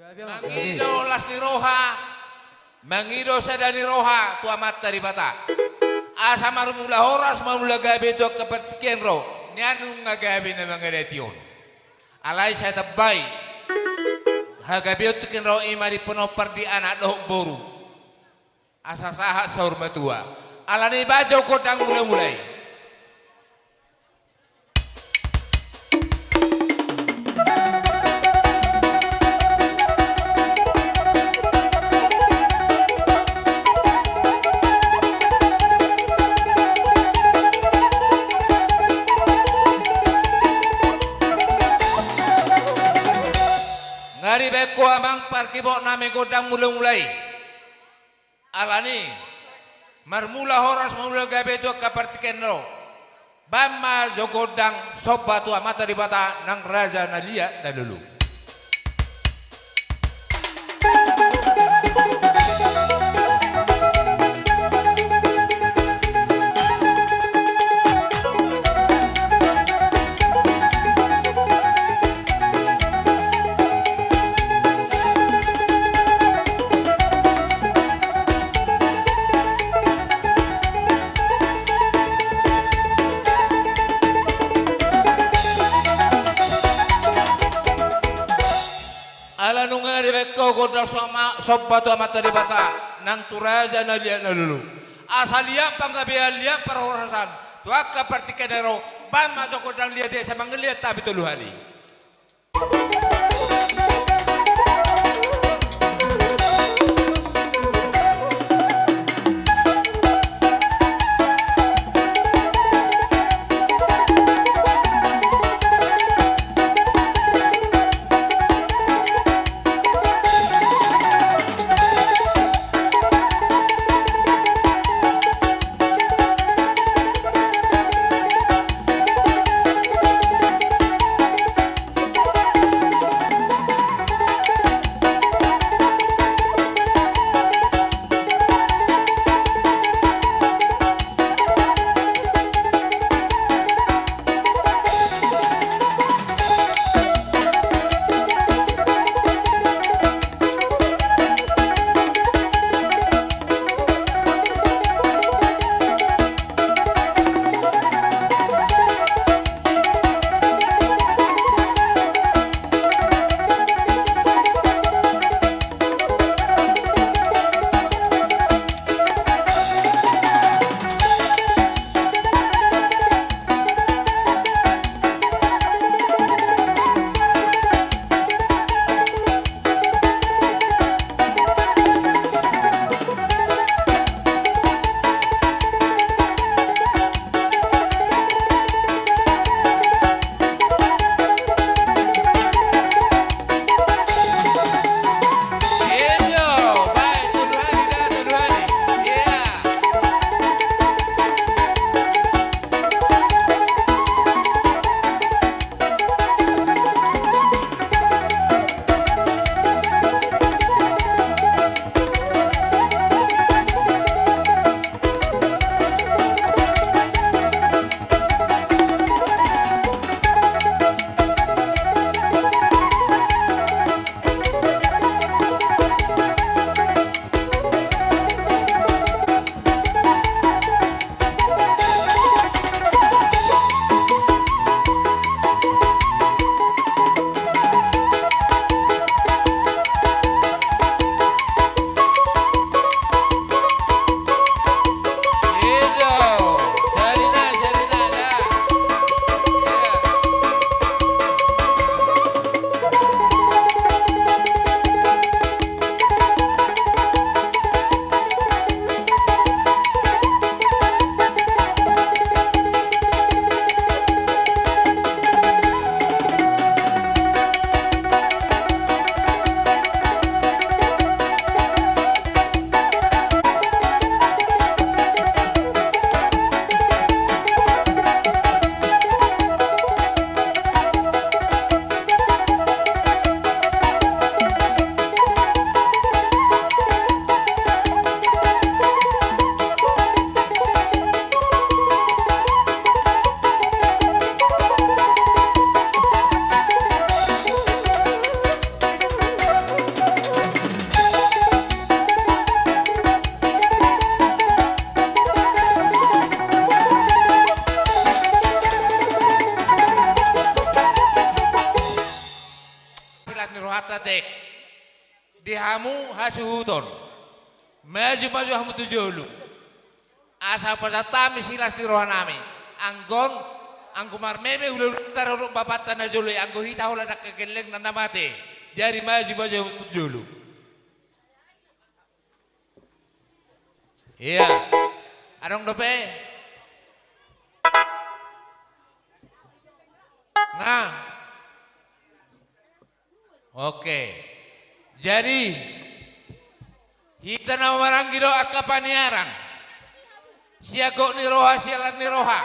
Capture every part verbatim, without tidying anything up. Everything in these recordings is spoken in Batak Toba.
Mangido las ni roha, mangido sada ni roha tu Amanta Debata. Asa marmula horas, marmula gabe tu angka partingkian ro, nian nunga gabe na mangadati on. Alai sai tambai hagabeon tingki na ro i ma dipompar di anak dohot boru. Asa sahat saur matua. Alani i bahen jo gondang mula-mula i. Nga dibahen ho amang parkibot nami gondang mula-mula i. Alani i, marmula horas marmula gabe tu angka partingkian ro. Bahen ma jo gondang somba tu Amanta Debata nang raja na liat na lolo. Ala nunga dibahen ho gondang somba tu Amanta Debata nang tu raja na liat na lolo. Asa liat panggabean, liat parhorasan tu angka partingkian na ro. Bahen ma jo gondang liat i, sai mangaliat hami tolu hali. hamu hasuhuton. Maju-maju hamu tu jolo. Asa pasahat hami silas ni rohanami. Anggo on, anggo marmeme hulahulanta dohot bapanta na jolo i, anggo hita holan angka gellengna na mate. Jadi maju-maju hamu tu jolo. Ia. Adong dope? Nga. Oke. Jadi, hita na maranggi do angka paniaran. Sian gok ni roha, sian las ni roha.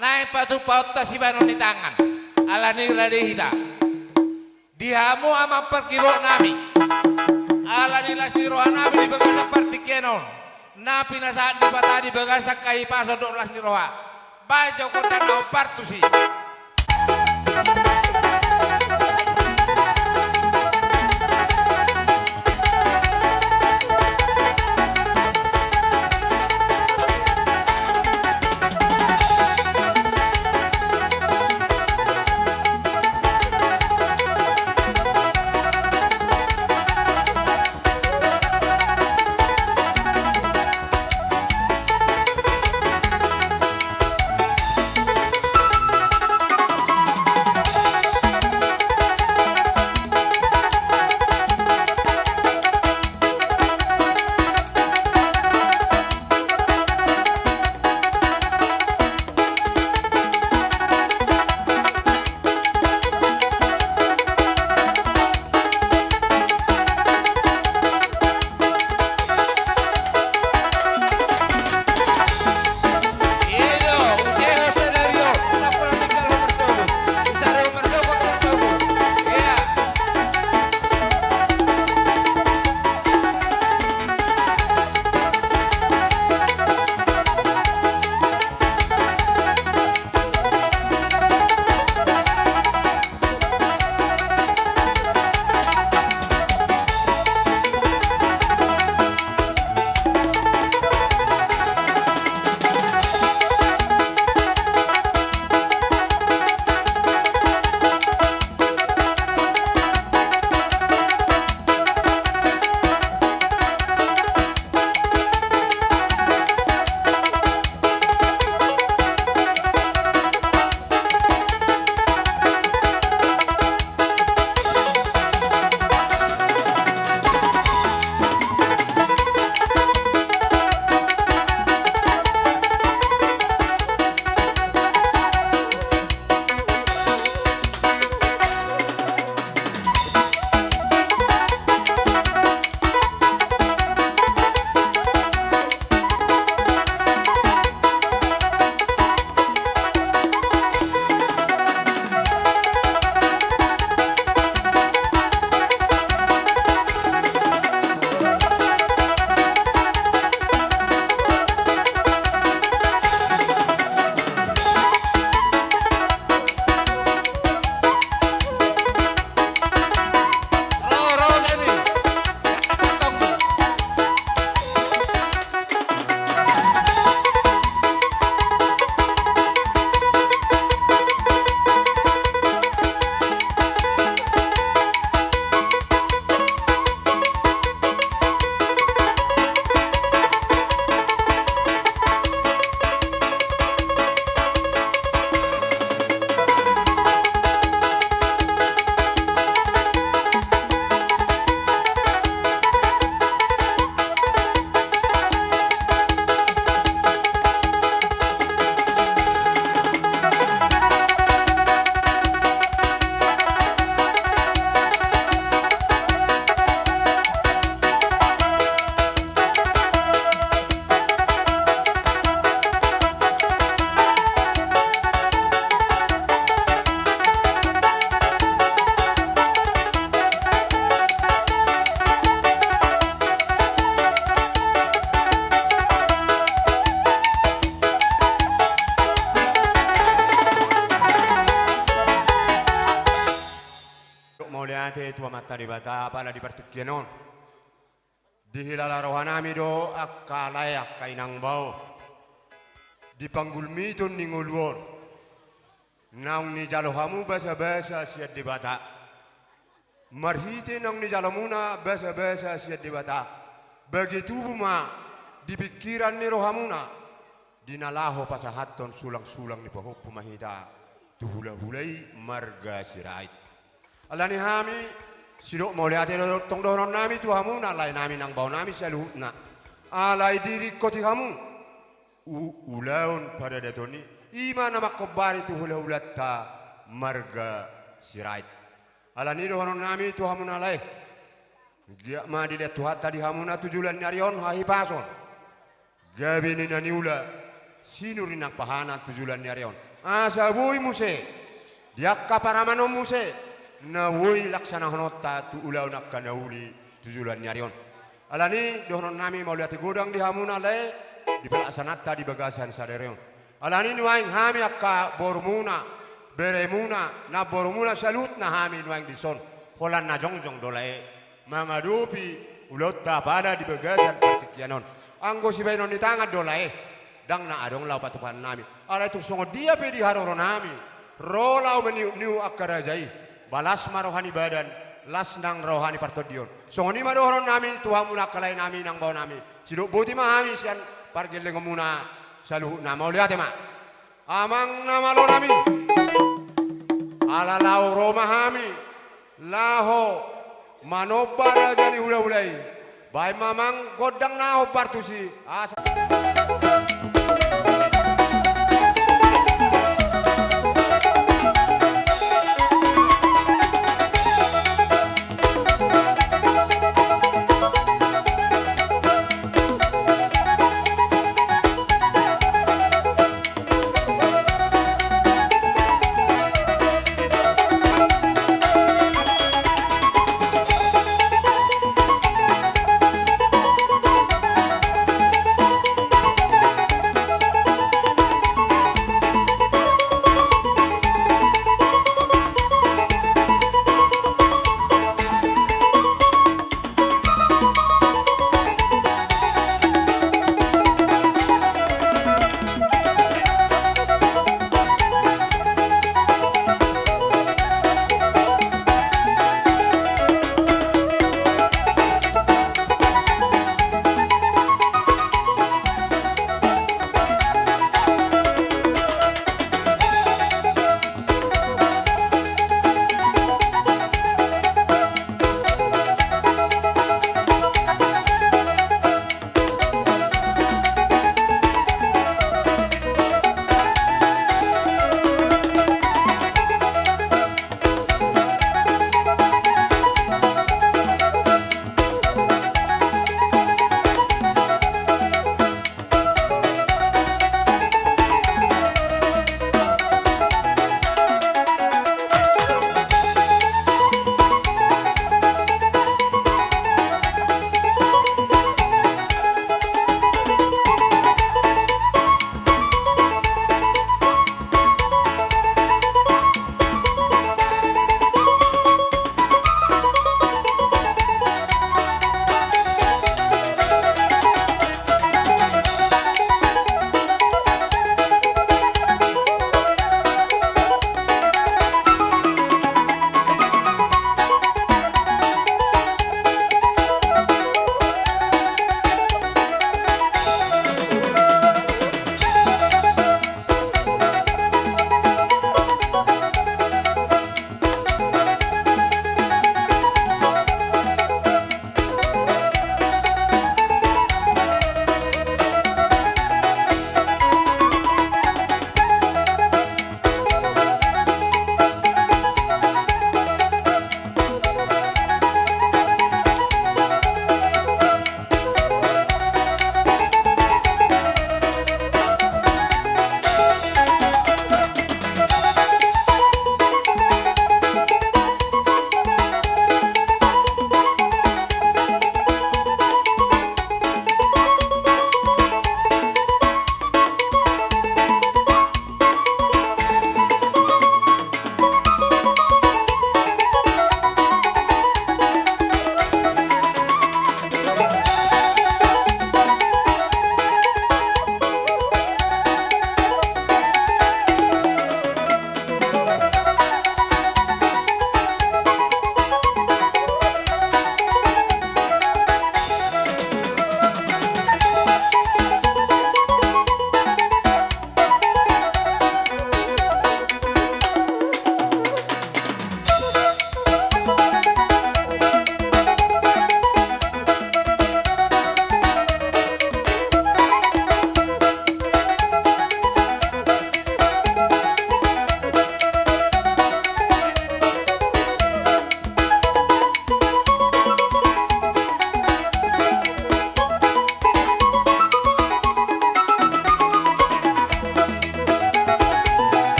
Naeng patupaonta sibahenon ni tangan. Alani rade hita. Di hamu amang pargiboknami. Alani las ni rohanami di bagasan partingkian on. Na pinasahat Debata di bagasan hahipason dohot las ni roha. Bahen jo gondang na hombar tusi. Mauliate tu Amanta Debata, apala di partingkian on dihilala rohanami do angka lae, angka inang bao di panggulmiton ni ngolu on. Naung nijalo hamu basabasa sian Debata. Marhite naung nijalamuna basabasa sian Debata, bage tubu ma di pingkiran ni rohamuna, di na laho pasahathon sulangsulang ni pahompu ma hita tu hulahula i marga Sirait. Alani hami, sidok mauliate do tong dohononnami tu hamuna, laenami nang baonami saluhutna. Alai diringkoti hamu u-, ulaon paradaton i, i ma na mangkombari tu hulahulanta marga Sirait. Alani i dohononnami tu hamuna lae, giat ma dilehon Tuhanta di hamuna tu joloan ni ari on hahipason, gabe ni na niula, sinur ni nang pahanan tu joloan ni ari on, asa boi muse di angka paramanonmu muse na boi laksanahononta tu ulaon angka na uli tu joloan ni ari on. Alani i dohononnami mauliate godang di hamuna lae, di pelaksananta di bagasan sadari on. Alani i nuaeng hami angka borumuna, beremuna, namborumuna saluhutna hami nuaeng dison, holan na jongjong do lae mangadopi ulaonta apala di bagasan partingkian on. Anggo sibahenon ni tangan do lae, ndang na adong laho patupaonnami. Alai tung songon dia pe di haroronami ro laho maniukniuk angka raja i, ba las ma roha ni badan, las nang roha ni partondion. Songon i ma dohononnami tu hamuna angka laenami nang baonami, sidok boti ma hami sian pargellengonmuna saluhutna. Mauliate ma. Amang na malonami, ala laho ro ma hami laho manomba raja ni hulahula i. Baen ma amang gondang na hombar tusi, asa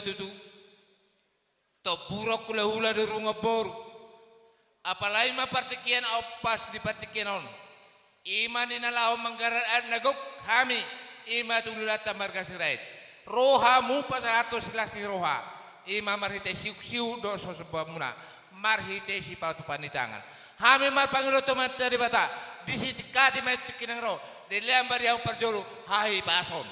tutu. Tompu do hulahula di rungon boru. Apalai ma partingkian ahu pas di partingkian on. I ma na laho manggarar adat na gok hami, i ma tu hulahulanta marga Sirait. Ro hamu pasahathon silas ni roha, i ma marhite siuksiuk dohot sosombaonmuna, marhite sipatupa ni tangan. Hami marpangido tu Amanta Debata, disingkati ma tingki na ro, dilehon ma di hamu parjolo hahipason,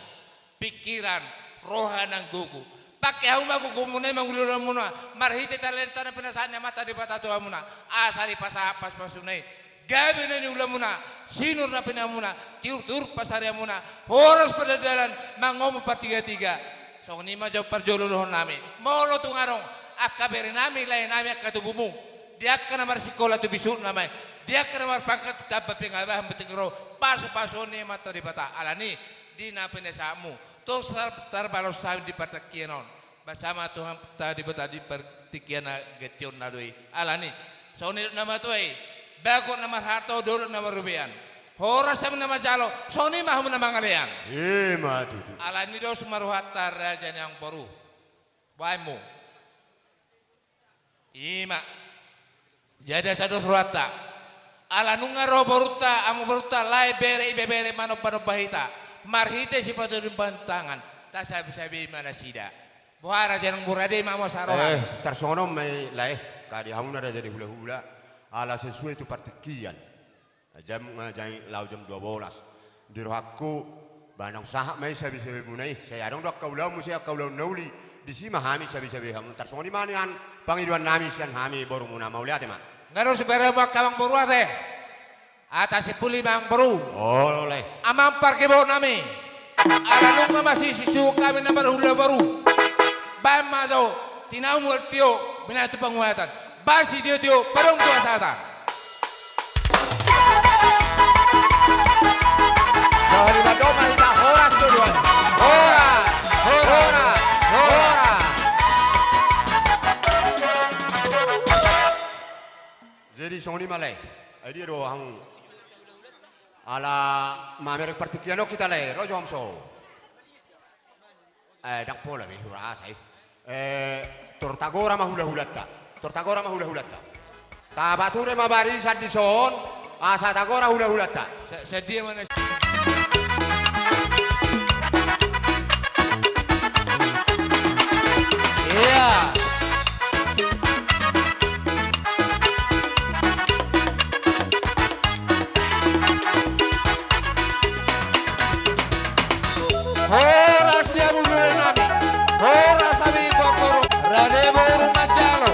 pingkiran, roha nang gogo. Pangke hamu ma gogomuna i mangulahula ulaonmuna marhite talenta na pinasahat ni Amanta Debata tu hamuna, asa dipasahat pasupasuna i gabe na niulamuna, sinur na pinahanmuna, tiurtiur pansarianmuna, horas pardalanan, mangomo partigatiga. Songon i ma jolo parjolo dohononnami. Molo tung adong angka berenami, laenami, angka tubumu, di angka na marsikola tu bisukna ma i, di angka na marpangkat tu tamba pangabahan, penting ro pasupasuon ni Amanta Debata. Alani i, di na pinasahatmu, tung tar-, tarbalos hami di partingkian on. Basa ma Tuhanta Debata di partingkian na ganti on na do i. Alani i, songon nidok na matua i, bagot na marhalto, dolok na marrobean, horas hami na manjalo, songon i ma hamu na mangalean. I ma tutu. Alani i, dos ma rohanta, raja ni amangboru. Baenmu. I ma. Jadi asa dos rohanta. Ala nunga ro borunta, amangborunta, lae, bere, ibebere, manombanomba hita marhite sipatupa ni tangan, tasabisabei ma nasida. Boha, raja ni amangboru, ade ma hamu saroha? Eh, tarsongon on ma i, lae, kade hamuna raja ni hulahula, ala sesuai tu partingkian. Jam, eh, jam, laho jam dua bolas. Di rohangku, ba naung sahat ma i sabisabimuna i, sai adong do angka ulaon muse, angka ulaon na uli, disi ma hami sabisabei hamu. Tarsongon i ma nian pangidoannami sian hami borumuna, mauliate ma. Nga dos bere mu angka amangboru ate. Ate, simpul i ma amangboru. Olo, lae. Amang pargebognami. Ala nunga masisisuhon hami na marhulahula boru. Baen ma jo tinamu, tio, binaen tu panguhatan. Baen sitiotio, padomu tu hasahatan. Jadi madoma hita, horas do doan. Horas, horas, horas, horas. Jadi songon i ma, lae. Ai dia do hamu? Ala mamereng partingkian on hita, lae. Ro jo hamu so. Eh, ndang pola be hurasa i. Eh, tor tagora ma hulahulanta. Tor tagora ma hulahulanta. Tapature ma barisan dison, asa tagora hulahulanta. Sa-, sadia ma na. Ia. Horas di hamu berenami. Horas hami boru. Rade boru manjalo.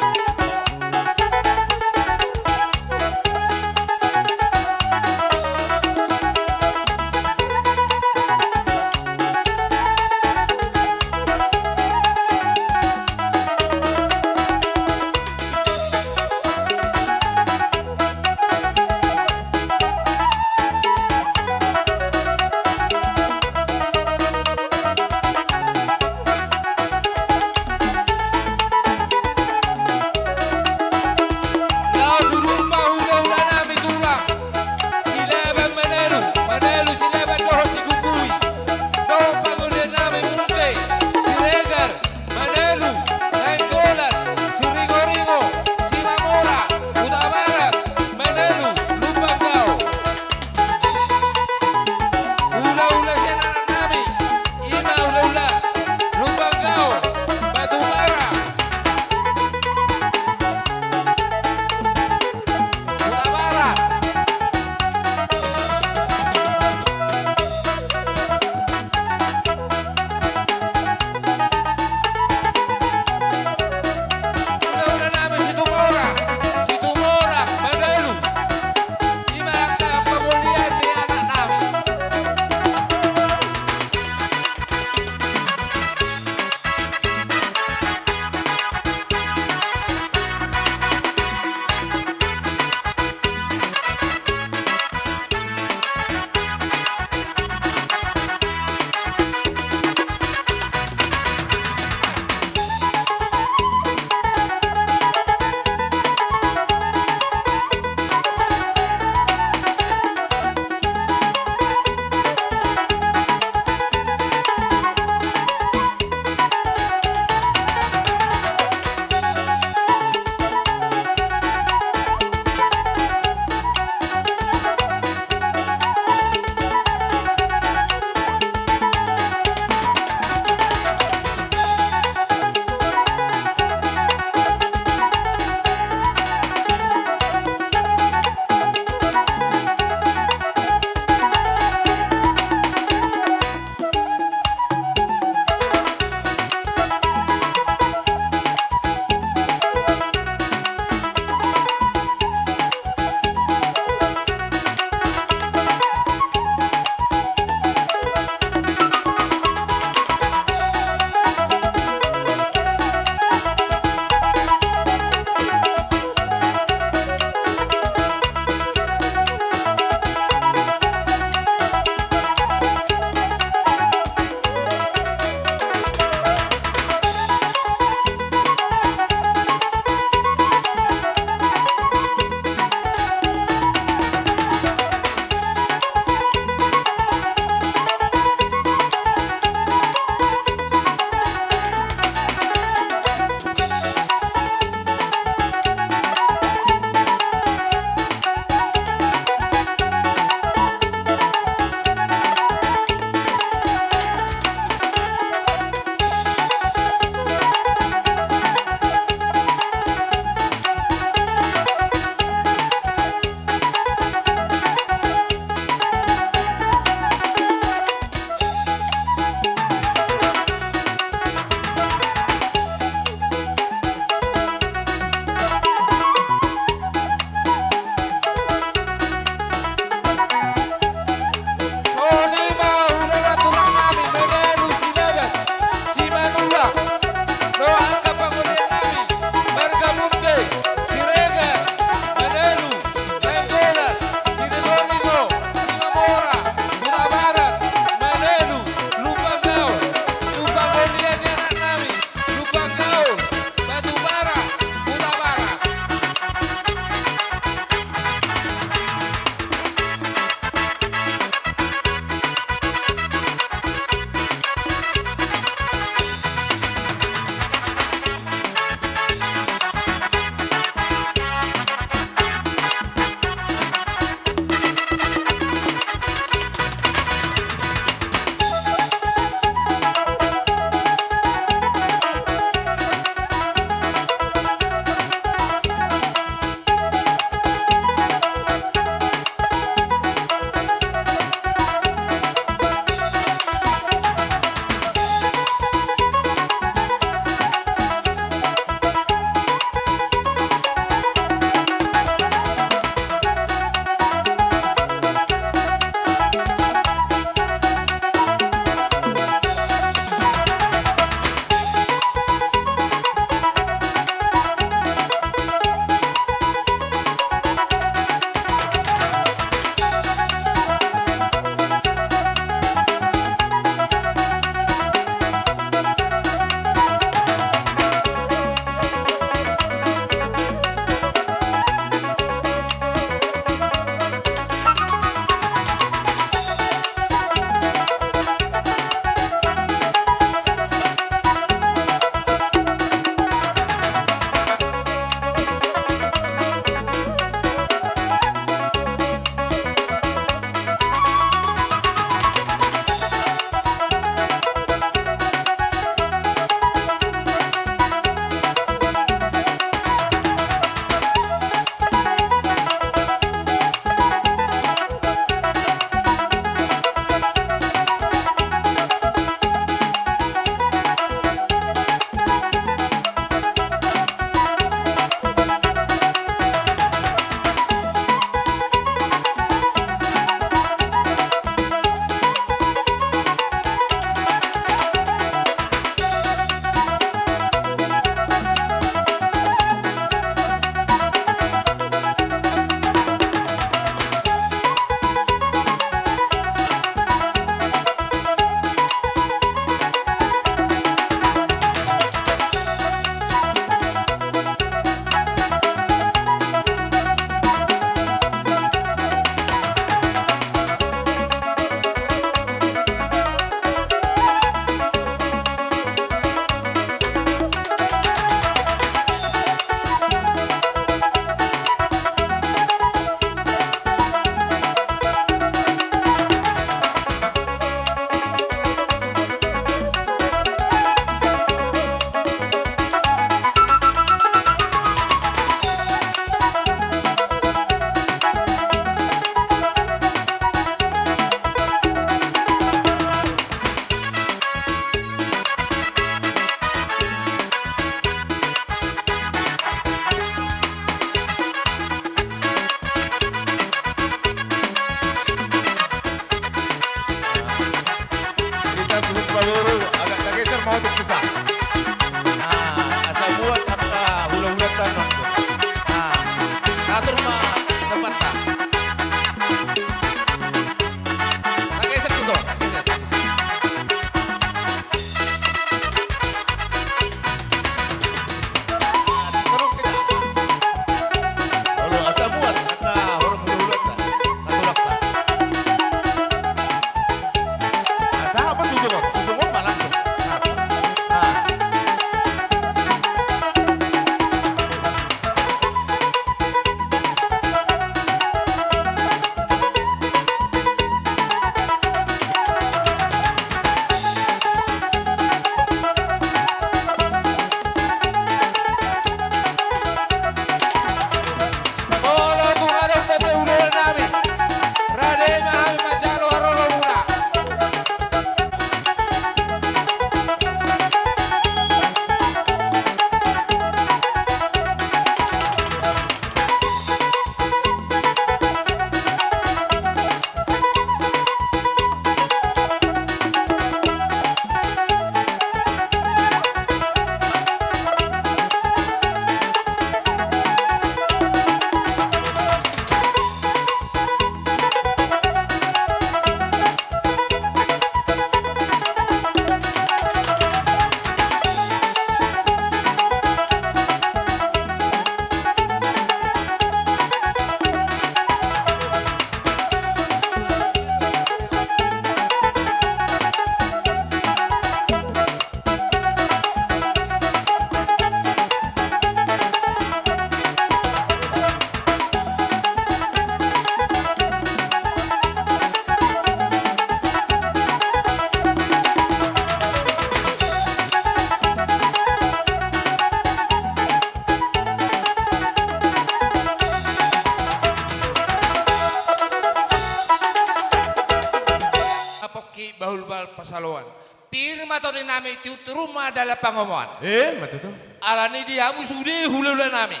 bahulbahul pansalongan. Pir ma tondi nami, tiur tiur ma dalan pangomoan. Eh, ma tutu. Alani i di hamu sude hulahula nami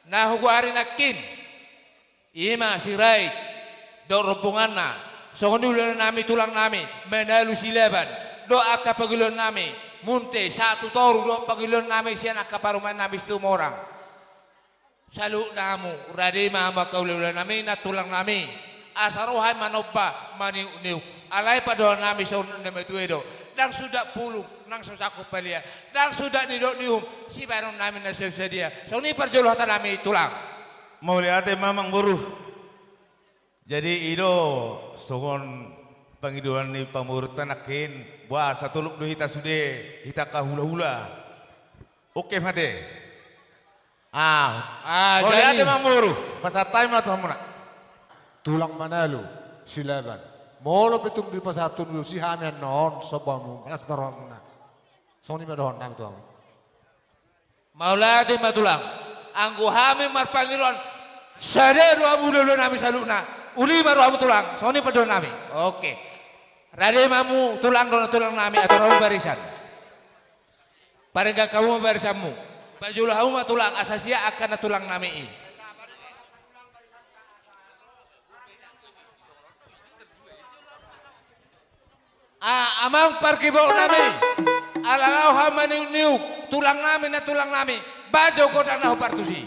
na hugoari nangkin. I ma Sirait dohot rombonganna, songon i hulahula nami, tulang nami Manalu Silaban, dohot angka pangidoan nami, Munte, sahat tu toru, dohot pangidoan nami sian angka parumaen nami Situmorang. Saluhutna hamu, rade ma hamu angka hulahula nami, nantulang nami. Asa ro hami manomba, maniukniuk. Alai pandohan nami songon na matua i do: Ndang suda pulung, nang so sangkup palia, ndang suda nidok ni uhum, sibahenon nami na so sadia. Songon i parjolo hata nami, tulang. Mauliate ma, amangboru. Jadi i do songon pangidoan ni pamoruonta nangkin, boha, satolop do hita sude, hita angka hulahula. Oke ma ate. Ah, ah, mauliate, jadi, amangboru, pasahat hami ma tu hamuna. Tulang Manalu Silaban, molo pe tung dipasahat tu ulos i hami annon, somba hamu, las ma rohamuna. Songon i ma dohonon nami tu hamu. Mauliate ma, tulang. Anggo hami marpangidoan, sada do hamu hulahula nami saluhutna. Uli ma rohamu, tulang. Songon i pandohan nami. Oke. Rade ma hamu, tulang, dohot nantulang nami, atur hamu barisan. Paringgak hamu ma barisanmu. Parjolo hamu ma, tulang, asa sian angka nantulang nami i. Ah, amang pargibok nami, ala laho hami maniukniuk, tulang nami, nantulang nami, bahen jo gondang na hombar tusi.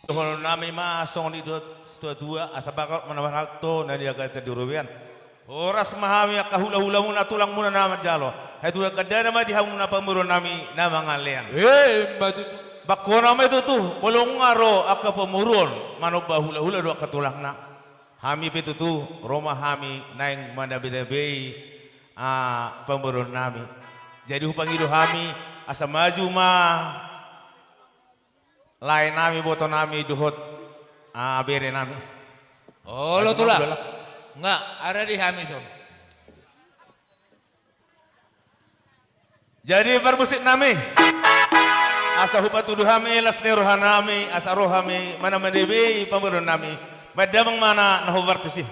Dohonon nami ma songon i do, situatua, asa bagot ma na marhalto na niagatan di robean. Horas ma hami angka hulahulamuna, tulangmuna na manjalo. Hatuaon gandana ma di hamuna pamoruonnami na mangalean. Emma tutu. Bangkona ma i tutu, molo nunga ro angka pamoruon manomba hulahula dohot angka tulangna, hami pe tutu ro ma hami naeng manabeinabei, ah, pamoruonnami. Jadi hupangido hami asa maju ma laenami, ibotonami dohot, ah, berenami. Olo, Tulang. Nga ada di hami son. Jadi parmusiknami, asa hupatudu hami las ni rohanami asa ro hami manabeinabei pamoruonnami. Baen damang ma na hombar tusi.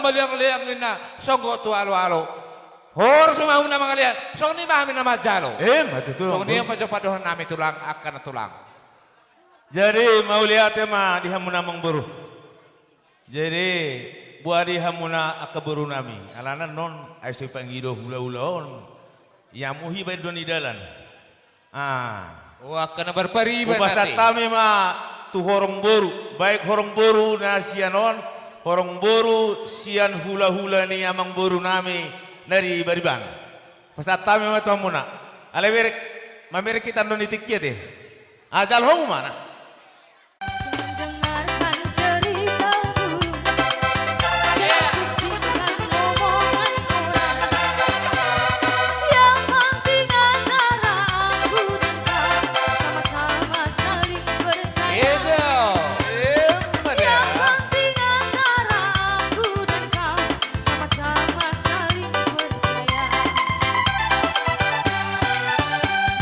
Leang-leang ninna songgop tu alo-alo. Horas ma hamuna mangalean, songon i ma hami na manjalo. Ima tutu. Songon i ma jolo pandohan nami tulang, angka na tulang. Jadi mauliate ma di hamuna amangboru. Jadi boha di hamuna angka boru nami. Alana annon ai so dipangido hula-hula on. Ia muhi baen do ni dalan. Ah. Oh, angka na marpariban. Hupasahat hami ma tu horong boru, baik horong boru na sian on, horong boru sian hula-hula ni amangboru nami na di bariban. Pasahat hami ma tu hamuna. Alai berek, mamerek hita annon di tingki i ate. Ajal ho mana? Dengarkan cerita burung, jangan pusingkan omongan orang. Yang penting antara aku dan kau sama-sama saling percaya. Itu. Yang penting antara aku dan kau sama-sama saling percaya.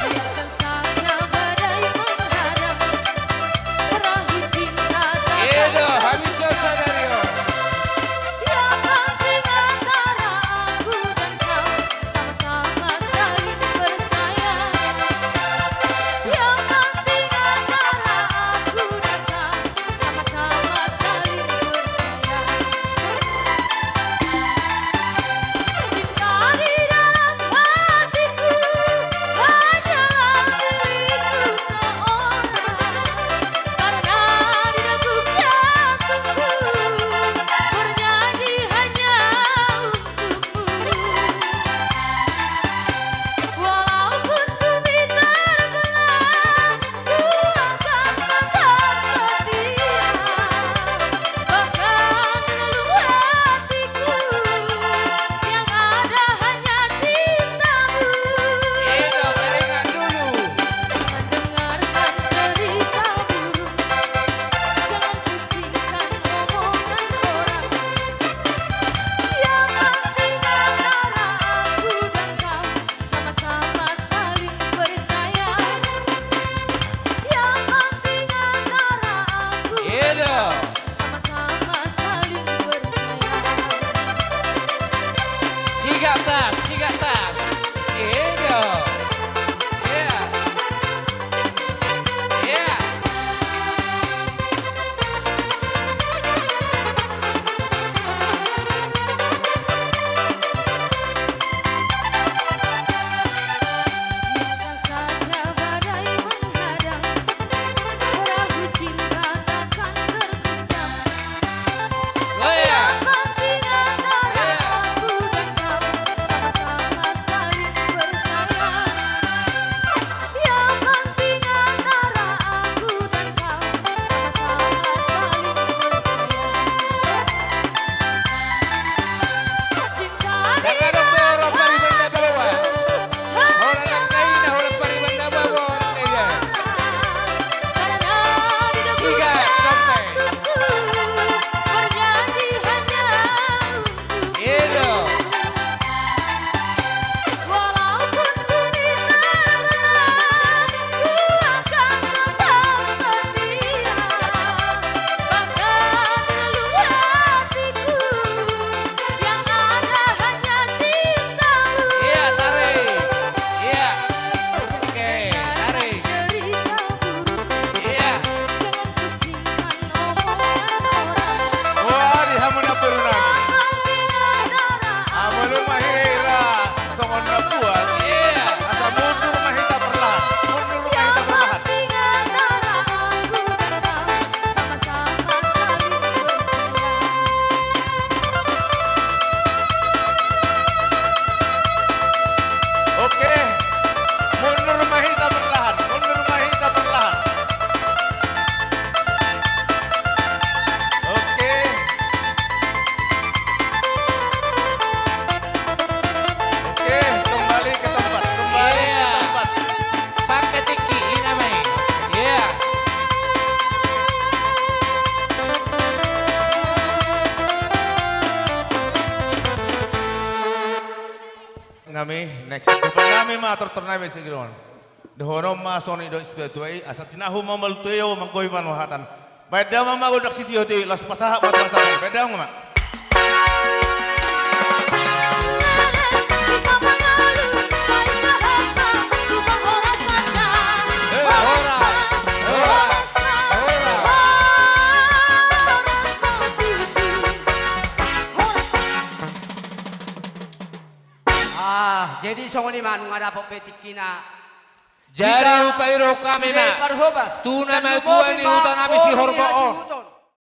Biarkan saja badai menghadang, perahu cinta tak akan. Iya dong, habis dong, Saudari. Yang penting antara aku dan kau sama-sama saling percaya. Yang penting antara aku dan kau sama-sama saling percaya. Cinta di dalam hatiku hanyalah milikku seorang. Karena di dalam jantungku bernyanyi hanya untukmu. Walaupun bumi terbelah, ku akan tetap setia, bahkan di lubuk hatiku yang ada hanya cintamu. Itu, keringat dulu. Jangan dengarkan cerita burung, jangan pusingkan omongan orang. Yang penting antara aku dan kau sama-sama saling percaya. Yang penting antara aku dan kau sama-sama saling percaya. Tiga tas, tiga tas. Iya. Iya. Iya. Biarkan saja badai menghadang, perahu cinta takkan terguncang. Oh, iya. Yang penting antara aku dan kau sama-sama saling percaya. Yang penting antara aku dan kau sama-sama saling percaya. Cinta di dalam hatiku. Karena di dalam jantungku bernyanyi hanya untukmu. Walaupun bumi terbelah, ku akan tetap setia. Bahkan di lubuk hatiku yang ada hanya cintamu. Iya, tarik. Iya. Oke, tarik. Iya. Wah, di hamuna boru nami. Molo mahira-hira songon na buat. Iya. Asa mundur ma hita perlahan. Mundur ma hita perlahan. Oke. Mundur ma hita perlahan. Mundur ma hita perlahan. Oke. Oke, kembali ke tempat, kembali ke tempat. Pakai tiki, ini namanya. Iya. Nami, next. Nami ma tortor nami sigilon. Dohonon ma songon i do situa-tua i, asa tinahu ma malutu eo manggohi panuhatan. Baen damang ma gondang sitio-tio i, laos pasahat ma tu pasahat. Baen damang ma. Jadi songon i ma nunga dapot be tingkina. Jadi hupaidok hami ma tu na matua ni huta nami Sihorbo on.